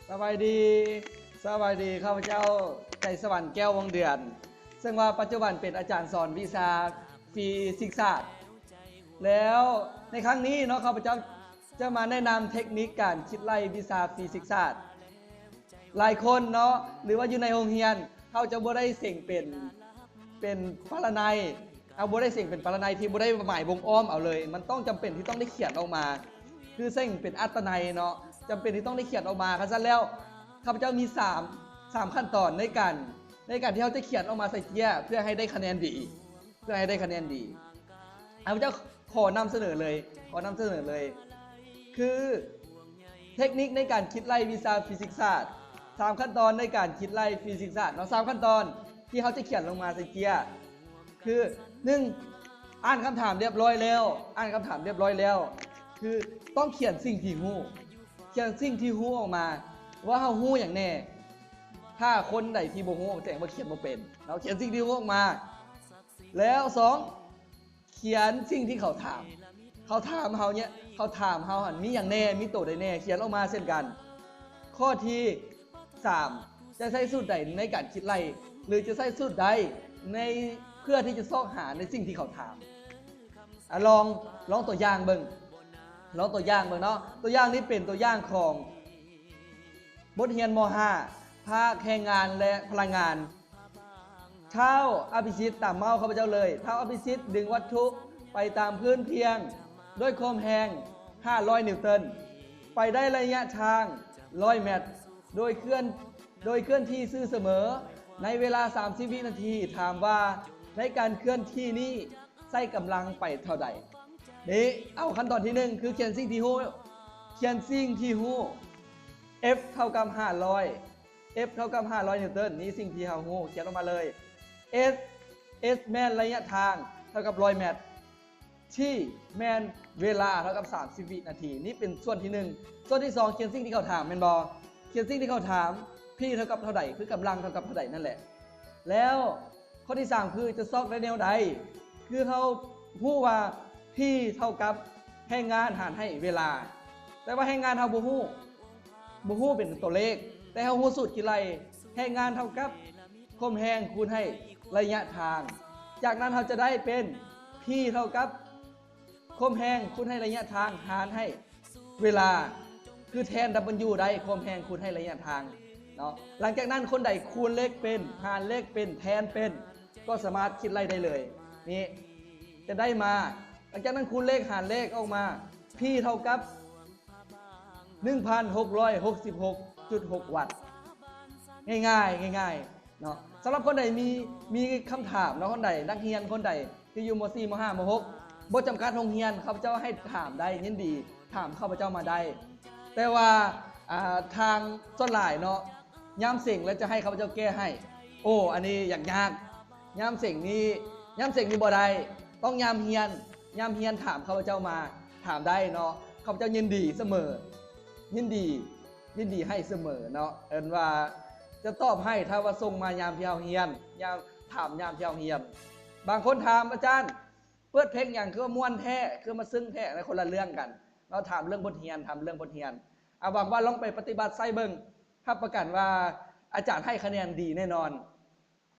ສະບາຍດີ ສະບາຍດີ ຂ້າພະເຈົ້າ ໄຊສະຫວັນ ແກ້ວວົງເດືອນ ເຊິ່ງວ່າປັດຈຸບັນເປັນອາຈານສອນວິຊາຟີຊິກສາດ ແລ້ວໃນຄັ້ງນີ້ເນາະ ຂ້າພະເຈົ້າຈະມາແນະນຳເທັກນິກການຄິດໄລ່ວິຊາຟີຊິກສາດ. ຫຼາຍຄົນເນາະ ຫຼືວ່າຢູ່ໃນໂຮງຮຽນ ເຮົາຈະບໍ່ໄດ້ເສັງເປັນ ເປັນປາລະໄນ ເຮົາບໍ່ໄດ້ເສັງເປັນປາລະໄນທີ່ບໍ່ໄດ້ໝາຍວົງອ້ອມເອົາເລີຍ ມັນຕ້ອງຈຳເປັນທີ່ຕ້ອງໄດ້ຂຽນອອກມາ ຄືເສັງເປັນອັດຕະໄນເນາະ ຈຳເປັນທີ່ຕ້ອງໄດ້ຂຽນອອກມາ. ຄັນຊັ້ນແລ້ວ ຂ້າພະເຈົ້າມີສາມ ສາມຂັ້ນຕອນໃນການ ໃນການທີ່ເຮົາຈະຂຽນອອກມາໃສ່ເຈ້ຍ ເພື່ອໃຫ້ໄດ້ຄະແນນດີ ເພື່ອໃຫ້ໄດ້ຄະແນນດີ ຂ້າພະເຈົ້າຂໍນຳສະເໜີເລີຍ ຂໍນຳສະເໜີເລີຍ ຄື ເທັກນິກໃນການຄິດໄລ່ວິຊາຟີຊິກສາດ ສາມຂັ້ນຕອນໃນການຄິດໄລ່ຟີຊິກສາດເນາະ ສາມຂັ້ນຕອນທີ່ເຮົາຈະຂຽນລົງມາໃສ່ເຈ້ຍ ຄື ໜຶ່ງ ອ່ານຄຳຖາມລຽບຮ້ອຍແລ້ວ ອ່ານຄຳຖາມລຽບຮ້ອຍແລ້ວ ຄືຕ້ອງຂຽນສິ່ງທີ່ຮູ້ ຂຽນສິ່ງທີ່ຮູ້ອອກມາ ວ່າເຮົາຮູ້ຫຍັງແດ່. ຖ້າຄົນໃດທີ່ບໍ່ຮູ້ ແສດງວ່າຂຽນບໍ່ເປັນເນາະ ຂຽນສິ່ງທີ່ຮູ້ອອກມາ. ແລ້ວ ສອງ ຂຽນສິ່ງທີ່ເຂົາຖາມ ເຂົາຖາມເຮົາເນຍ ເຂົາຖາມເຮົາຫັ້ນມີຫຍັງແດ່ ມີໂຕໃດແດ່ ຂຽນອອກມາເຊັ່ນກັນ. ຂໍ້ທີສາມ ຈະໃຊ້ສູດໃດໃນການຄິດໄລ່ ຫຼືຈະໃຊ້ສູດໃດໃນ ເພື່ອທີ່ຈະຊອກຫາໃນສິ່ງທີ່ເຂົາຖາມ. ອາ ລອງ ລອງຕົວຢ່າງເບິ່ງ ລອງຕົວຢ່າງເບິ່ງເນາະ ຕົວຢ່າງນີ້ເປັນຕົວຢ່າງຂອງ ບົດຮຽນ ມໍຫ້າ ພາກແຮງງານ ແລະ ພະລັງງານ. ທ້າວອະພິສິດ ຕາມເມົ້າຂ້າພະເຈົ້າເລີຍ. ທ້າວອະພິສິດດຶງວັດຖຸໄປຕາມພື້ນພຽງດ້ວຍຄວາມແຮງຫ້າຮ້ອຍນິວຕັນ ໄປໄດ້ໄລຍະທາງຮ້ອຍແມັດ ໂດຍເຄື່ອນ ໂດຍເຄື່ອນທີ່ຊື່ສະເໝີໃນເວລາສາມສິບວິນາທີ. ຖາມວ່າໃນການເຄື່ອນທີ່ນີ້ ໃຊ້ກຳລັງໄປເທົ່າໃດ? ນີ້ ເອົາຂັ້ນຕອນທີໜຶ່ງ ຄືຂຽນສິ່ງທີ່ຮູ້ ຂຽນສິ່ງທີ່ຮູ້ F ເທົ່າກັບຫ້າຮ້ອຍ F ເທົ່າກັບຫ້າຮ້ອຍນິວຕັນ ນີ້ສິ່ງທີ່ເຮົາຮູ້ ຂຽນອອກມາເລີຍ. S S ແມ່ນໄລຍະທາງເທົ່າກັບຮ້ອຍແມັດ T ແມ່ນເວລາເທົ່າກັບສາມສິບວິນາທີ ນີ້ເປັນສ່ວນທີໜຶ່ງ. ສ່ວນທີສອງ ຂຽນສິ່ງທີ່ເຂົາຖາມແມ່ນບໍ່? ຂຽນສິ່ງທີ່ເຂົາຖາມ P ເທົ່າກັບເທົ່າໃດ ຄືກຳລັງເທົ່າກັບເທົ່າໃດນັ້ນແຫຼະ. ແລ້ວ ຂໍ້ທີສາມ ຄືຈະຊອກໄດ້ແນວໃດ? ຄືເຮົາຮູ້ວ່າ P ເທົ່າກັບແຮງງານຫານໃຫ້ເວລາ ແຕ່ວ່າແຮງງານເຮົາບໍ່ຮູ້ ບໍ່ຮູ້ເປັນຕົວເລກ ແຕ່ເຮົາຮູ້ສູດຄິດໄລ່ ແຮງງານເທົ່າກັບຄວາມແຮງຄູນໃຫ້ໄລຍະທາງ. ຈາກນັ້ນເຮົາຈະໄດ້ເປັນ P ເທົ່າກັບຄວາມແຮງຄູນໃຫ້ໄລຍະທາງຫານໃຫ້ ເວລາ ຄືແທນ W ໄດ້ ຄວາມແຮງຄູນໃຫ້ໄລຍະທາງເນາະ. ຫຼັງຈາກນັ້ນຄົນໃດຄູນເລກເປັນ ຫານເລກເປັນ ແທນເປັນ ກໍສາມາດຄິດໄລ່ໄດ້ເລີຍ. ນີ້ຈະໄດ້ມາ ຫຼັງຈາກນັ້ນຄູນເລກ ຫານເລກອອກມາ P ເທົ່າກັບໜຶ່ງພັນຫົກຮ້ອຍຫົກສິບຫົກຈຸດຫົກວັດ. ງ່າຍໆ ງ່າຍໆ ເນາະ. ສຳລັບຄົນໃດມີ ມີຄຳຖາມເນາະ ຄົນໃດ ນັກຮຽນຄົນໃດທີ່ຢູ່ ມໍສີ່ ມໍຫ້າ ມໍຫົກ ບໍ່ຈຳກັດໂຮງຮຽນ ຂ້າພະເຈົ້າໃຫ້ຖາມໄດ້ ຍິນດີຖາມຂ້າພະເຈົ້າມາໄດ້. ແຕ່ວ່າ ອ່າ ທາງສ່ວນຫຼາຍເນາະ ຍາມເສັງແລ້ວຈະໃຫ້ຂ້າພະເຈົ້າແກ້ໃຫ້ ໂອ້ ອັນນີ້ຍາກໆ. ຍາມເສັງນີ້ ຍາມເສັງນີ້ບໍ່ໄດ້ ຕ້ອງຍາມຮຽນ ຍາມຮຽນຖາມຂ້າພະເຈົ້າມາ ຖາມໄດ້ເນາະ ຂ້າພະເຈົ້າຍິນດີສະເໝີ ຍິນດີ ຍິນດີໃຫ້ສະເໝີເນາະ ເອີ້ນວ່າຈະຕອບໃຫ້ ຖ້າວ່າສົ່ງມາຍາມທີ່ເຮົາຮຽນ ຍາມ ຖາມຍາມທີ່ເຮົາຮຽນ. ບາງຄົນຖາມ ອາຈານ ເປີດເພງຫຍັງຄືວ່າມ່ວນແທ້ ຄືວ່າມາຊຶ້ງແທ້ ໃນຄົນລະເລື່ອງກັນເນາະ ຖາມເລື່ອງບົດຮຽນ ຖາມເລື່ອງບົດຮຽນ. ອາ ຫວັງວ່າລອງໄປປະຕິບັດໃຊ້ເບິ່ງ ຮັບປະກັນວ່າອາຈານໃຫ້ຄະແນນດີແນ່ນອນ